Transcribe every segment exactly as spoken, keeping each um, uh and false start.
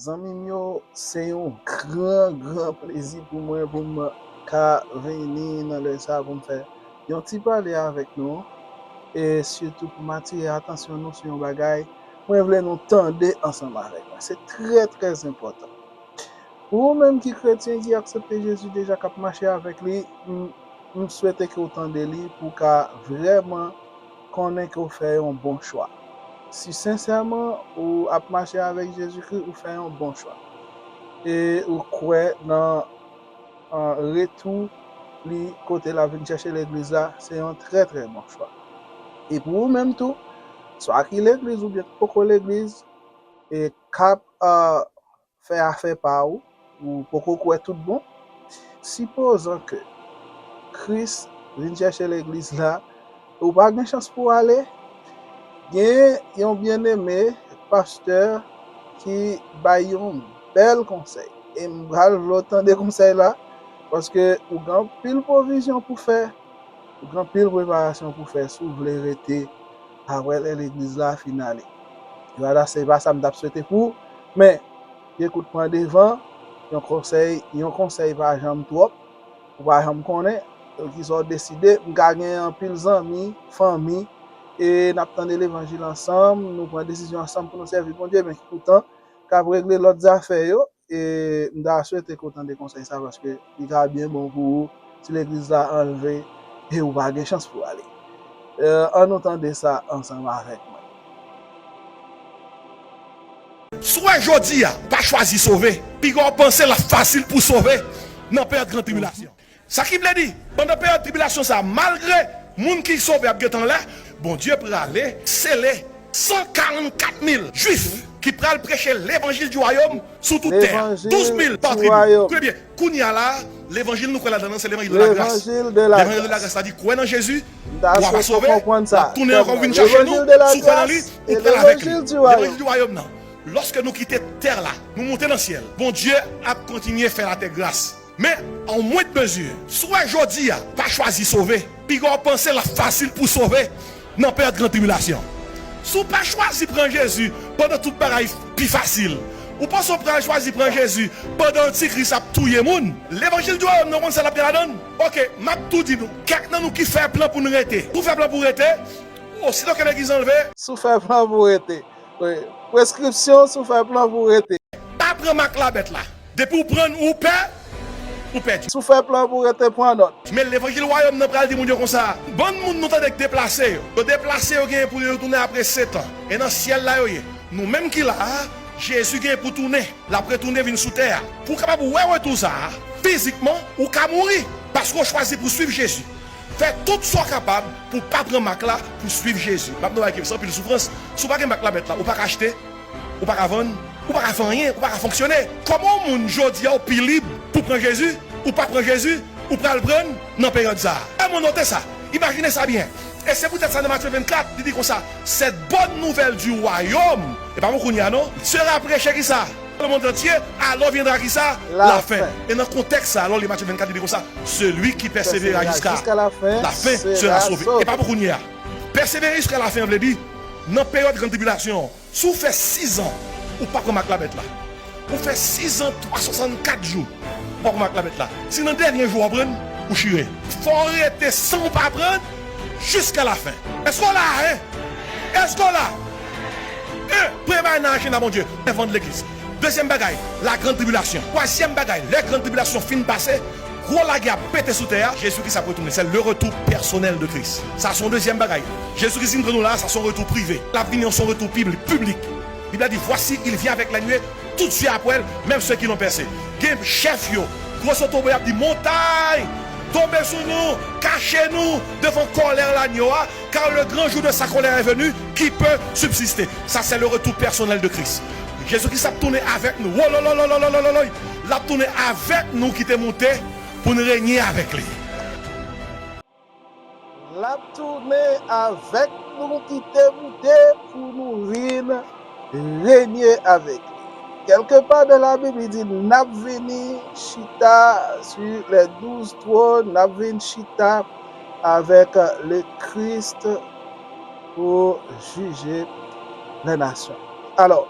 Zanmi m yo, se yon gran, gran plezi pou mwen pou m ka vini nan lè sa pou m fè yon ti pale avèk nou, e sitou pou m atire atansyon nou sou yon bagay. Mwen vle nou tande ansanm avèk mwen. Se trè, trè enpòtan. Pou ou menm ki kretyen, ki aksepte Jezi deja, k ap mache avèk li, m, m swete ke w tande li pou w ka vrèman konnen ke w fè yon bon chwa. Si sensèman ou ap mache avèk Jezikri, ou fè yon bon chwa. E ou kwè nan, an, retou li kote l ap vin chèche legliz la, se yon trè, trè bon chwa. E pou ou menm tou, swa ki legliz oubyen k poko legliz, e k ap, a, fè afè pa ou, ou poko kwè tout bon, sipozan ke Kris vin chèche legliz la, ou pa gen chans pou w ale, gen yon byeneme pastè ki bay yon bèl konsèy. E m pral vle w tande konsèy la, paske ou gen anpil pwovizyon pou fè, ou gen anpil preparasyon pou fè si w vle rete apre lè legliz la fin ale. E pa, se pa sa m t ap swete pou ou, men, gen kout pran devan, yon konsèy, yon konsèy pa janm twòp, ou pa janm konnen, e kisa w deside. M ka gen anpil zanmi, fanmi, e n ap tande levanjil ansanm, nou pran desizyon ansanm pou nou sèvi Bondye, men ki poutan, k ap regle lòt zafè yo, e m ta swete ke w tande konsèy sa, paske li ka byen bon pou ou, si legliz la anlve, e ou pa gen chans pou w ale. E, ann nou tande sa ansanm avèk mwen. Si w wè jodi a, ou pa chwazi sove, piga w panse l ap fasil pou w sove nan peryòd gran tribilasyon. Sa ki vle di, pandan peryòd tribilasyon sa a, malgre moun ki sove ap gentan la, Bondye prale sele san karannkat mil Jwif ki pral preche levanjil di wayòm sou tout tè a. Douz mil pa tribi. Koute byen, kounye a la, levanjil nou kwè ladan l lan, se levanjil de lagras. Levanjil de lagras, sa di kwè nan Jezi, w ap sove, w ap tounen ankò, w vin chache nou, si w kwè nan li, ou pral avèk li. Levanjil di wayòm nan. Lòske nou kite tè la, nou monte nan syèl, Bondye ap kontinye fè latè gras. Men, an mwent mezi, si w wè jodi a, pa chwazi sove, piga w panse l ap fasil pou w sove nan peryòd gran tribilasyon. Si w pa chwazi pran Jezi pandan tout bagay pi fasil, ou panse w pral chwazi pran Jezi pandan antikris ap touye moun? Levanjil di wayòm nan, ou konn sa l ap gen ladan l? Oke, m ap tou di nou, kèk nan nou ki fè plan pou n rete. Ou fè plan pou w rete, ositò ke legliz anlve. Si w fè plan pou w rete. Wi. Preskripsyon, si w fè plan pou w rete. Pa pran mak labèt la. Depi w pran l, ou pè, ou pèdi. Si w fè plan pou w rete, pran nòt. Men levanjil wayòm nan pral di moun yo konsa, bann moun nou tande k deplase yo, yo deplase, yo genyen pou yo tounen apre sèt an. E nan syèl la yo ye. Nou menm ki la a, Jezi genyen pou tounen. L ap retounen vin sou tè a. Pou w kapab wè retou sa a, fizikman, ou ka mouri. Paske w chwazi pou w swiv Jezi. Fè tout sa w kapab pou w pa pran mak la, pou w swiv Jezi. M ap di w bagay ki se anpil soufrans. Si w pa gen mak labèt la, ou pa ka achte, ou pa ka vann, ou pa ka fè anyen, ou pa ka fonksyone. Kòman yon moun jodi a ou pi lib pou w pran Jezi, ou pa pran Jezi, ou pral pran l nan peryòd sa a? Fè mwen note sa. Imajine sa byen. E se poutèt sa nan Matye vennkat, li di konsa, cette bonne nouvelle du royaume, e pa pou kounye a non, sera prêchée kisa? Dans le monde entier, alors viendra kisa? La fin. E nan kontèks sa, lè w li Matye vennkat, li di konsa, celui qui persévérera jusqu'à la fin sera sauvé. E pa pou kounye a. Pèsevere jiska lafen an vle di, nan peryòd gran tribilasyon an, si w fè sizan ou pa pran mak labèt la, ou fè sizan twa san swasannkat jou ou pa pran mak labèt la, si nan dènye jou w ap pran l, ou chire. Fò w rete san w pa pran l jiska lafen. Èske w la a, en? Èske w la? En, premye bagay nan ajanda Bondye, lèvan de legliz. Dezyèm bagay, la grande tribulation. Twazyèm bagay, lè grande tribulation fin pase, gwo lagè ap pete sou tè a, Jezi Kris ap retounen. C'est le retour personnel de Christ. Sa se yon dezyèm bagay. Jezi Kris vin pran nou la, sa se yon retou prive. L ap vini, se yon retou piblik, piblik. Bib la di, voici, il vient avec les nuées, tout yeux ap wè l, même ceux qui l'ont percé. Gen chèf yo, gwo sotobre ap di, montay, tonbe sou nou, kache nou devan kòlè lanyo a, car le grand jour de sa colère est venu, qui peut subsister? Ça, c'est le retour personnel de Christ. Jezi Kris ap tounen avèk nou. Wololololololololoy. L ap tounen avèk nou ki te moute pou n renye avèk li. L ap tounen avèk nou ki te moute pou nou vin renye avèk li. Quelque part dans la Bible, li di, n ap vini chita sur les douze trônes, n ap vin chita avec le Christ pour juger les nations. Alors,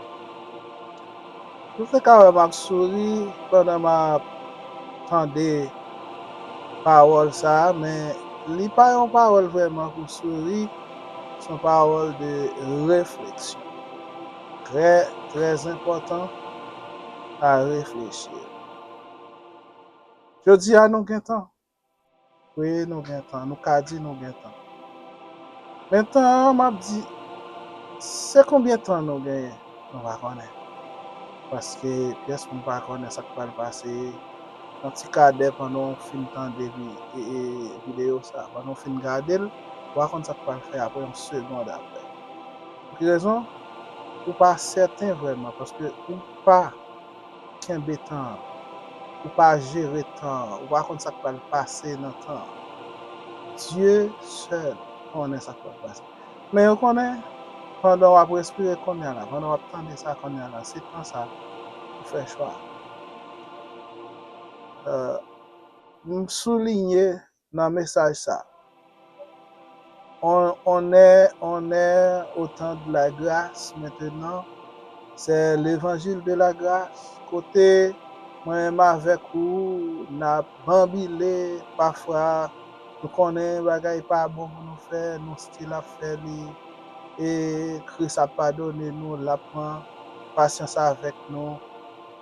Nou te ka wè m ap souri pandan m ap tande pawòl sa a, men li pa yon pawòl vrèman pou souri, se yon pawòl de refleksyon. Trè, trè enpòtan a reflechi. Jodi a, nou gen tan. Wi, nou gen tan. Nou ka di nou gen tan. Men tan an, m ap di, se konbyen tan nou genyen? Nou pa konnen. Paske pyès moun pa konnen sa k pral pase. Yon ti kadè pandan w fin tande vi-, e, e, videyo sa, pandan w fin gade l, ou pa konn sa k pral fè apre yon segond apre. Pou ki rezon? Ou pa sèten vrèman, paske ou pa kenbe tan an, ou pa jere tan an, ou pa konn sa k pral pase nan tan an. Dye sèl konnen sa k pral pase. Men yo konnen, pandan w ap respire kounye a la, pandan w ap tande sa kounye a la, se tan sa pou fè chwa. Euh, m souliye nan mesaj sa. On, on est, on est au temps de la grâce maintenant. C'est l'évangile de la grâce. Kote mwen menm avèk ou, n ap banbile, pafwa, nou konnen bagay pa bon pou nou fè, nou still ap fè li. E Kris ap padone nou, l ap pran pasyans avèk nou.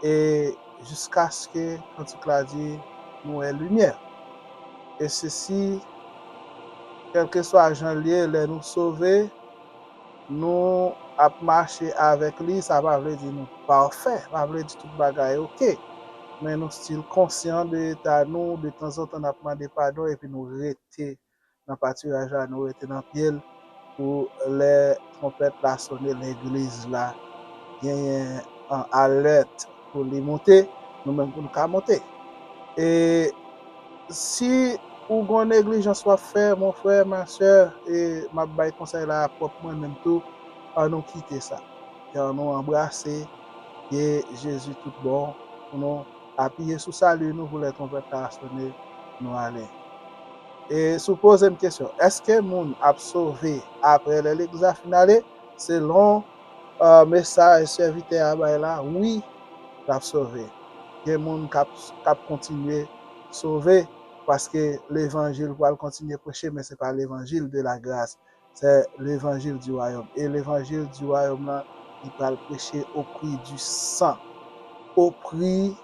E jiskaske kantik la di, nou wè limyè. E sesi, kèlkeswa jan l ye, lè nou sove, nou ap mache avèk li, sa pa vle di nou pafè, pa vle di tout bagay oke. Men nou still konsyan de eta nou, de tanzantan n ap mande padon, epi nou rete nan patiraj la, nou rete nan pye l pou lè twonpèt la sone, legliz la genyen an alèt pou li monte, nou menm pou nou ka monte. E si ou gon neglijans w ap fè, mon frè, ma sè, e m ap bay konsèy la pwòp mwen menm tou, ann nou kite sa. E ann nou anbrase pye Jezi tout bon pou nou apiye sou sali nou pou lè twonpèt la sone, nou ale. E si w poze m kesyon, èske moun ap sove apre lè legliz la fin ale? Selon, euh, mesaj sèvitè a bay la, wi, l ap sove. Gen moun k ap, k ap kontinye sove, paske levanjil pral kontinye preche, men se pa levanjil de la grâce. C'est l'évangile du royaume. E levanjil di wayòm lan, li pral preche au prix du sang, au prix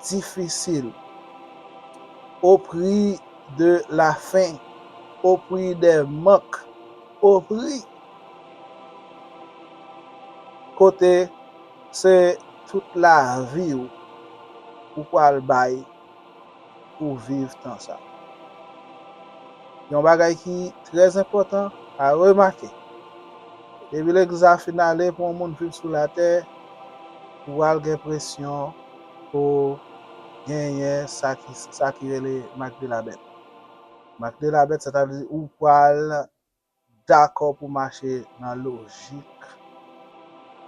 difisil, au prix de la faim, au prix des manques, au prix kote se tout lavi w ou pral bay pou viv tan sa. Yon bagay ki trè enpòtan a remake. Depi legliz la fin ale, pou yon moun viv sou latè, ou pral gen presyon pou genyen sa ki, sa ki rele mak de la bèt. Mak de la bèt, sètadi ou pral dakò pou mache nan lojik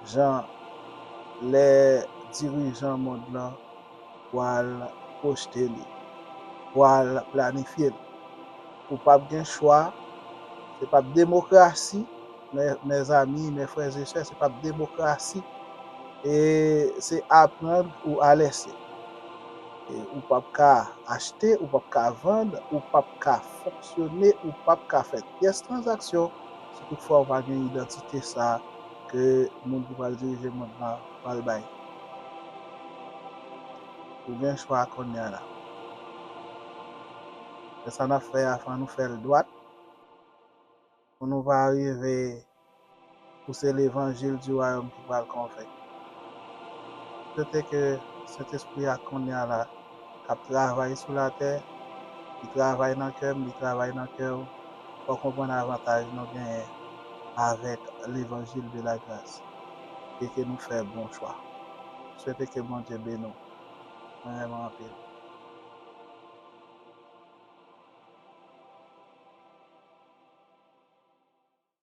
jan lè dirijan mond lan pral pwojte li, pral planifye l. Ou p ap gen chwa, se p ap demokrasi, mè, mèzami, mè frè e sè, se p ap demokrasi. E se aprann ou a lèse. E ou p ap ka achte, ou p ap ka vann, ou p ap ka fonksyone, ou p ap ka fè pyès tranzaksyon si toutfwa ou pa gen idantite sa ke moun ki pral dirije mond lan pral bay. Ou gen chwa kounye a la. E sa n ap fè a, fò nou fè l dwat. Pou nou pa rive pou se levanjil di wayòm ki pral konvenk. Swete ke Sentespri a kounye a la k ap travay sou latè, li travay nan kè m, li travay nan kè w, fò w konprann avantaj nou genyen avèk levanjil de la grâce e ke nou fè bon chwa. Swete ke Bondye beni w. Mwen renmen w anpil.